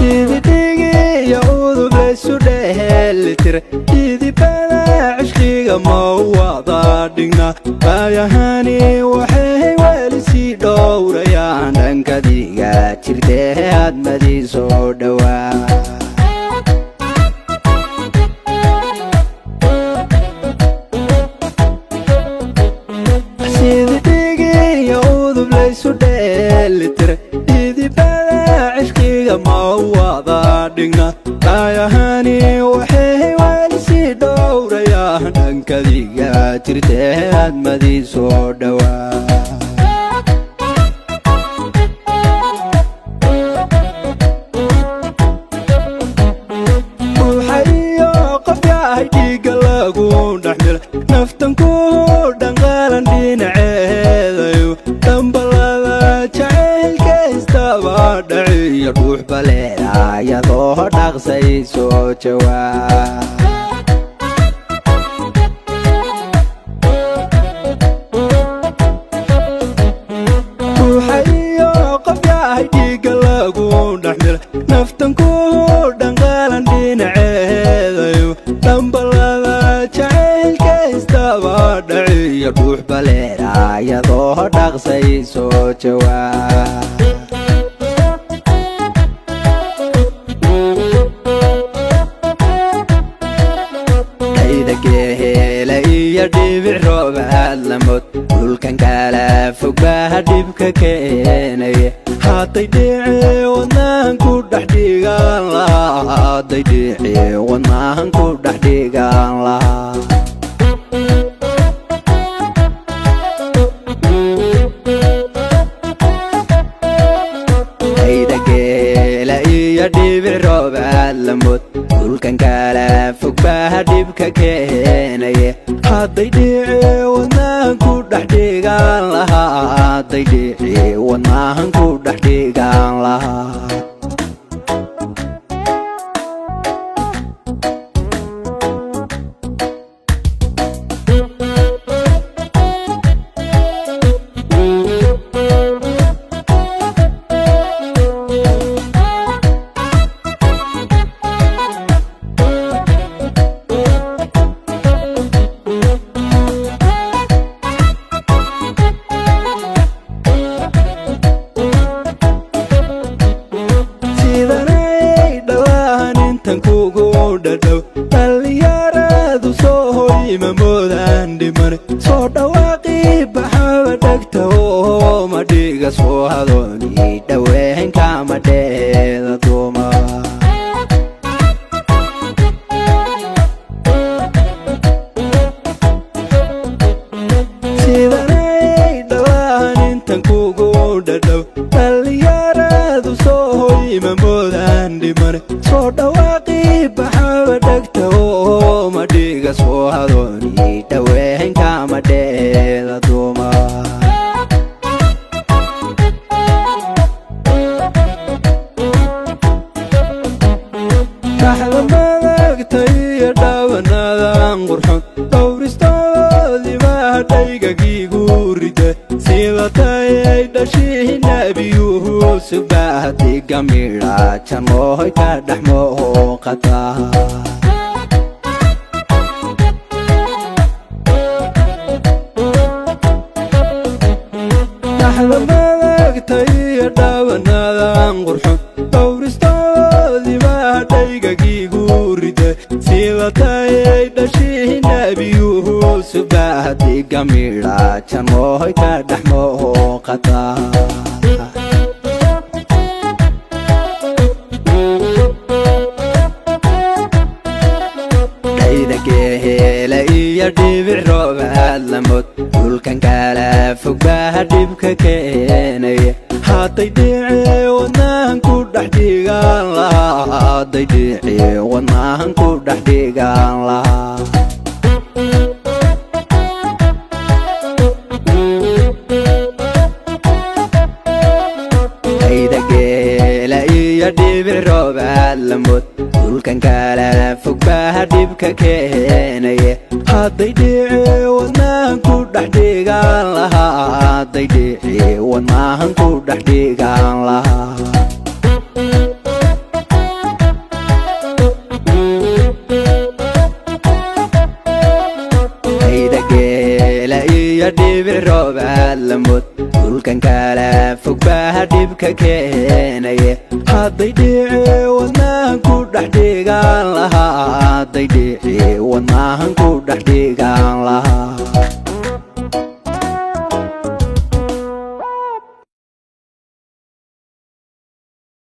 Sididhigiyo udub laysu dheelitira, idibada cishqiga ma wada dhigna. Baayahani waxay weli sii dhowrayaan dhankadiga jirtee aadmadii soo dhowaa. Sididhigiyo udub laysu dheelitira, idibada cishqiga ma wada dhigna. Baayahani waxay weli sii dhowrayaan dhankadiga jirtee aadmadii soo dhowaa. Ruuxa iyo qof yahay dhiigga lagu dhexmila, naftan ku dhanqaalan dhinaceedayo, dhambalada jacaylkaystaba dhaciyo dhuux baleeda iyadoo dhaqsay soo jawaa. Ruuxa iyo qof yahay dhiigga lagu dhexmila, naftan ku dhanqaalan dhinaceedayo, dhambalada jacaylkaystaba dhaciyo dhuux baleeda iyadoo dhaqsay soo jawaa. Dhayda geela iyo dhibic roobaad lamood, dhulkan kala fogbaha dhibka keenaya. Hadday dhici wadnahan ku dhex dhigan lahaa, hadday dhici wadnahan ku dhex dhigan lahaa. Dhayda geela iyo dhibic roobaad lamood, dhulkan kala fogbaha dhibka keenaya. Hadday dhici wadnahan ku dhex dhigan lahaa, hadday dhici wadnahan ku dhex dhigan lahaa. Sidanay dhawahan intan kugu dhadhow, dhallinyaradu soo hoyma moodaan dhiman, soo dhawaaqi baxaba dhegta oo ma dhiga, soo hadooni dhaweenkama dheeda duma. Sidanay dhawahan intan kugu dhadhow, dhallinyaradu soo hoyma moodaan dhiman, soo dhawaaqi baxaba dhegta oo ma dhiga, soo hadooni dhaweenkama dheeda duma. Dhaxda madagta iyo dhaawanadan qurxon, dhowristoodiba dhaygagiigu rida, sida tayay dhashii Nabiyuusubahdiga midha janooy ka dhex muuqata. Dhaxda madagta iyo dhaawanadan qurxon, dhowristoodiba dhaygagiigu rida, sida tayay dhashii Nabiyuusubahdiga midha janooy ka dhex muuqata. Dhayda geela iyo dhibic roobaad lamood, dhulkan kala fogbaha dhibka keenaya. Hadday dhici wadnahan ku dhex dhigan lahaa, hadday dhici wadnahan ku dhex dhigan lahaa. Ayda geela iyo dhibic roobaad lamod, dhulkan kala fog baa dhibka keenaye, hadday dhici wadnahan ku dhex dhigan lahaa, hadday dhici wadnahan ku dhex dhigan lahaa. Ayda geela iyo dhibic roobaad lamod, dhulkan kala fog baa dhibka keenaye, hadday dhici wadnahan ku dhex dhigan lahaa, hadday dhici wadnahan ku dhex dhigan lahaa.